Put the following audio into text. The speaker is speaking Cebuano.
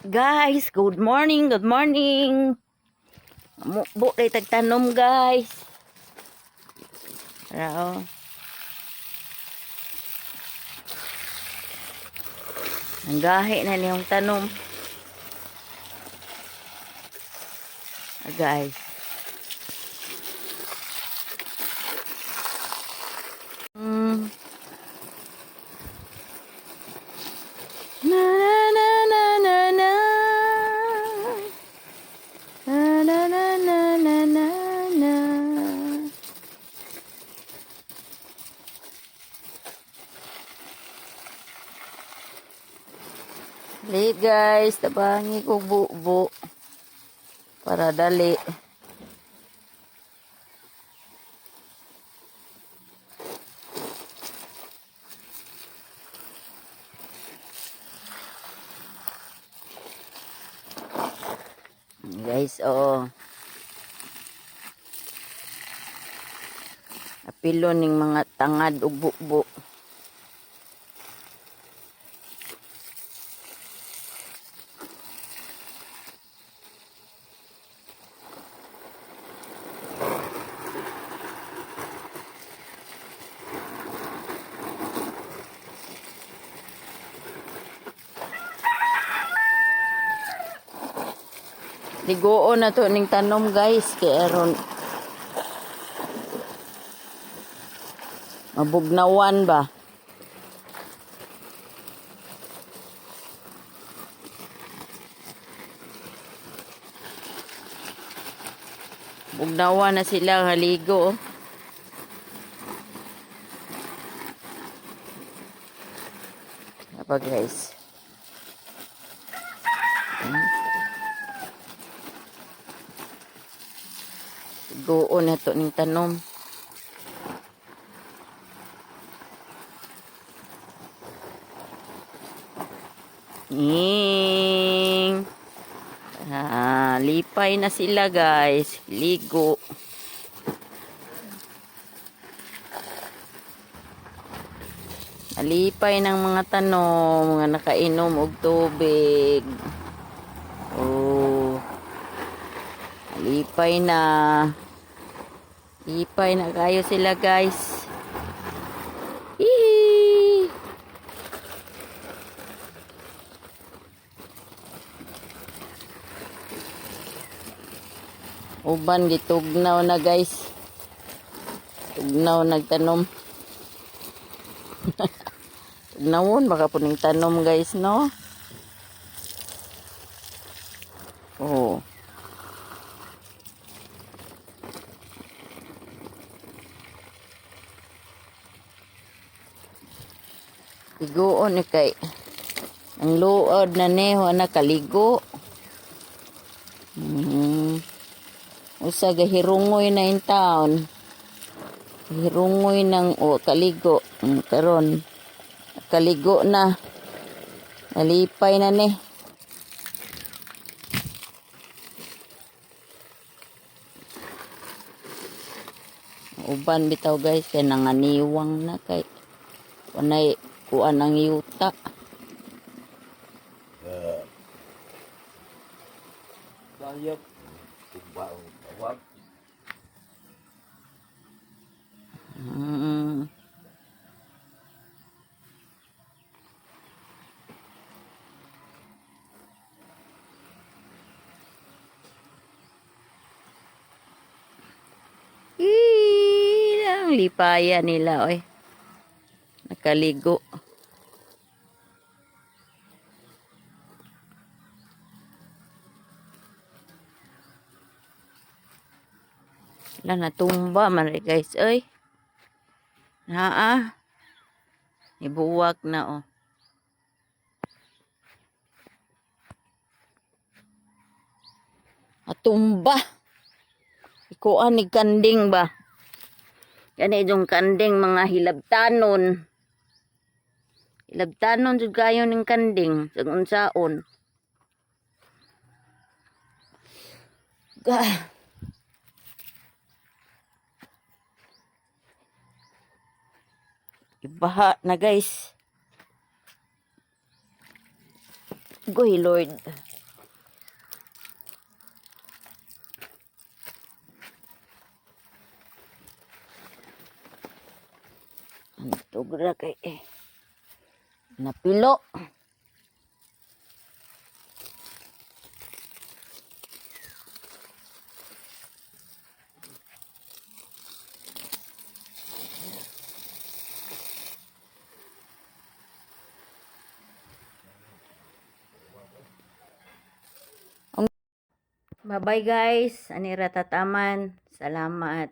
Guys, good morning, good morning. Mubo kay tagtanom, guys. Rao. Ang gahi na niyong tanom. Ah, guys. Na na na na na. Na na na na na na na. Dali, guys, tabangi ko bubo para dali. Guys, oo. Apilo ning mga tangad ug bubo. Ligoon na to ning tanom, guys, kay aron mabugnawan ba. Bugnawan na sila haligo, oh. Apa, guys? Ligoon na to ning tanom. Ing. Ah, lipay na sila, guys. Ligo. Alipay ng mga tanom, mga nakainom og tubig. Oh. Alipay na. Lipay na kayo sila, guys. Hihi. Uban gitugnaw na, guys. Tugnaw nagtanom. Tugnawon baka puning tanom, guys, no? Oh. Iguon ni kay ang luod na ni wa nakaligo. Usa gahirungoy na in town. Hirungoy ng o kaligo. Karon kaligo na. Nalipay na ni. Uban bitaw, guys, kay nanganiwang na kay wanay kuan ang yuta. Sayap. Tumba ang tawag. Ilang lipaya nila, oy. Nakaligo. Wala, natumba man rin, guys, oy. Naa. Ibuwak na, oh. Natumba. Ikuan ni kanding ba? Yan yung kanding mga hilabtanon. Hilabtanon jud kayo ning kanding sa unsaon. Ga. Ibaha na, guys. Goy Lord. Hantog ra kay eh. Napilo. Bye-bye, guys. Anira tataman. Salamat.